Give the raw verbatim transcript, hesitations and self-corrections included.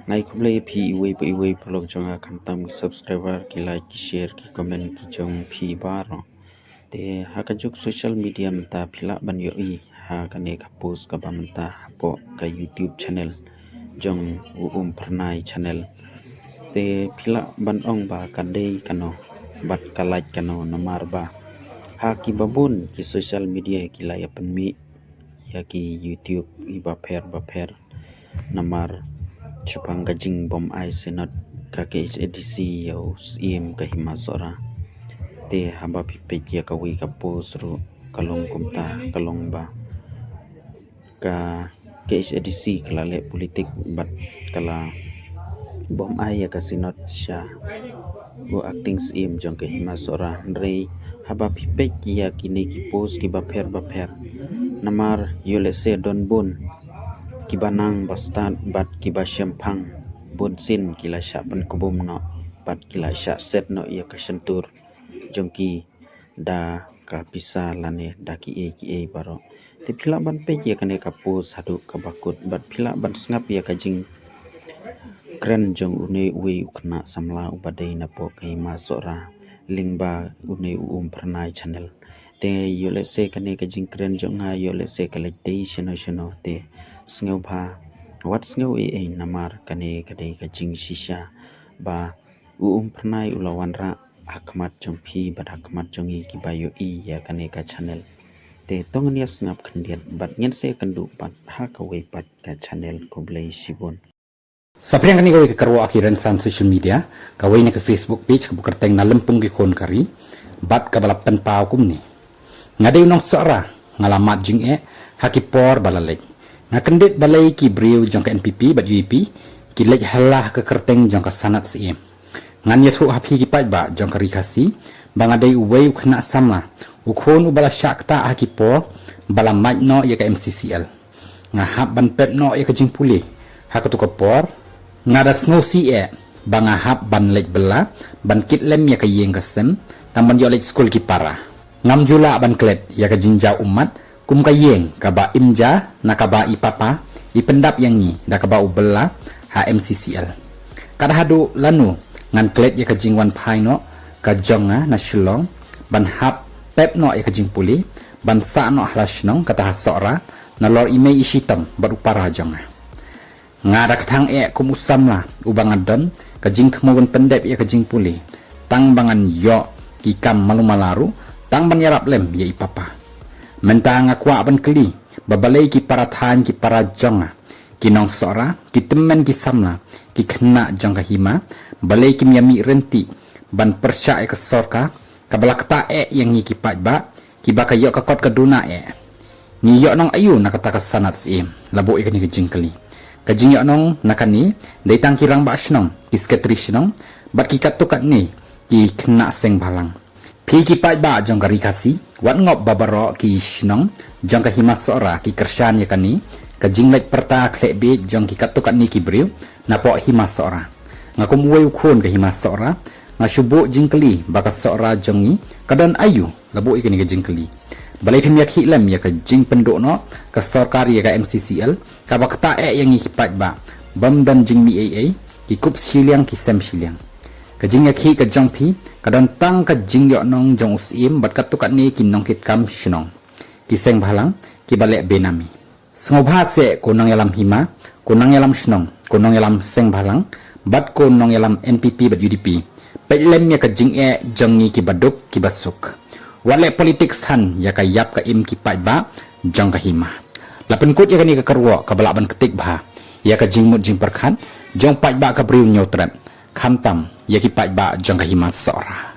Nga ai khublei ïa phi iwei pa iwei paralok jong nga, khamtam ki subscriber, ki like, ki share, ki comment ki jong phi baroh. Te ha ka juk social media mynta phi lah ban ïohi ha kane ka post kaba mynta hapoh ka YouTube channel jong U Umphyrnai channel. Te phi lah ban ong ba ka dei kano bad ka lait kano, namar ba ha kiba bun ki social media ki la ïa pynmih ïa ki YouTube iba pher ba pher. Namar shaphang ka jingbym ai synod ka K H A D C ïa u Syiem ka Hima Sohra. Te haba phi peit ïa kawei ka post ruh ka long kumta, ka long ba ka K H A D C ka la leh politik bad ka la bym ai ïa ka synod sha u acting Syiem jong ka Hima Sohra. Hynrei haba phi peit ïa kine ki post kiba pher ba pher, namar ïoh lehse don bun kiba nang ba stad bad kiba shemphang, bunsien ki la shah pynkbum noh bad ki la shah set noh ïa ka shyntur jong ki da ka pisa lane da kiei kiei baroh. Te phi lah ban peit ïa kane ka post haduh kaba kut bad phi lah ban sngap ïa ka jingkren jong une uwei u khynnah samla uba dei napoh ka Hima Sohra lyngba une U Umphyrnai channel. Te ïoh lehse kane ka jingkren jong nga ïoh lehse ka leit dei shano shano, te sngewbha wat sngew ei ei, namar kane ka dei ka jingshisha ba U Umphyrnai u la wanrah ha khmat jong phi bad ha khmat jong ngi kiba ïohi ïa kane ka channel. Te to ngin ïa sngap khyndiat bad ngin sa ïakynduh pat ha kawei pat ka channel. Khublei shibun. Saphriang kane kawei ka kyrwoh ha ki rynsan social media, kawei na ka Facebook page kaba kyrteng Na Lympung Ki Khun Ka Ri, bad kaba la pynpaw kumne. Nga dei u nong Sohra, nga la mad jingeh ha ki por ba la leit. Nga kyndit balei ki briew jong ka N P P bad U D P ki leit hela ha ka kyrteng jong ka sanad Syiem. Ngan ïathuh ha phi ki paidbah jong ka Ri Khasi ba nga dei uwei u khynnah samla, u khun uba la shah ktah ha ki por ba la mad noh ïa ka M C C L. Nga hap ban pep noh ïa ka jingpule. Ha katu ka por nga da sngewsih eh ba nga hap ban leit bylla ban kit lem ïa ka ïing ka sem, tang ban ïoh leit skul ki para. Ngam ju lah ban klet ïa ka jingjaw ummat kum ka ïing kaba im ja na kaba i papa i pyndap ïa ngi da kaba u bylla ha M C C L. Katba haduh lano ngan klet ïa ka jingwan phai noh ka jong nga na Shillong ban hap pep noh ïa ka jingpule, ban sah noh ha la shnong kata ha Sohra nalor i mei i shitom bad u para jong nga. Nga da kthang eh kum u samla uba nga don ka jingthmu ban pyndep ïa ka jingpule, tang ba ngan ïoh ki kam malu mala ruh, tang ban ïarap lem ïa i papa. Mynta nga kwah ban kylli ba balei ki para thaiñ, ki para jong nga, ki nong Sohra, ki tymmen ki samla, ki khynnah jong ka Hima, balei kim ïa mih ryntih ban pyrshah ïa ka sorkar kaba la ktah eh ïa ngi ki paidbah kiba ka ïoh ka kot ka duna eh. Ngi ïoh nong aïu na kata ka sanad Syiem? La buh ïa kane ka jingkylli. Ka jingïoh nong na kane dei tang ki rangbah shnong, ki sekretari shnong bad ki katto katne ki khynnah seng bhalang. Phi ki paidbah jong ka Ri Khasi, wat ngop ba baroh ki shnong jong ka Hima Sohra ki kyrshan ïa kane ka jingleit pyrta khleh bieit jong ki katto katne ki briew napoh Hima Sohra. Nga kum uwei u khun ka Hima Sohra, nga shu buh jingkylli ba ka Sohra jong ngi ka don aïu, la buh ïa kane ka jingkylli. Balei phim ïakhih lem ïa ka jingpynduh noh ka sorkar ïa ka M C C L kaba ktah eh ïa ngi ki paidbah, bym don jingmih ei ei, ki kup shiliang ki sem shiliang. Ka jingïakhih ka jong phi ka don tang ka jingïoh nong jong u Syiem bad katto katne ki nongkitkam shnong, ki seng bhalang kiba leh benami. Sngewbha seh ko nongïalam hima, ko nongïalam shnong, ko nongïalam seng bhalang bad ko nongïalam N P P bad U D P, peit lem ïa ka jingeh jong ngi kiba duk kiba suk. Wat leh politik san ïa ka ïap ka im ki paidbah jong ka Hima. La pynkut ïa kane ka kyrwoh kaba lah ban ktik bha ïa ka jingmut jingpyrkhat jong paidbah ka Bri u Hynñiewtrep, khamtam ïa ki paidbah jong ka Hima Sohra.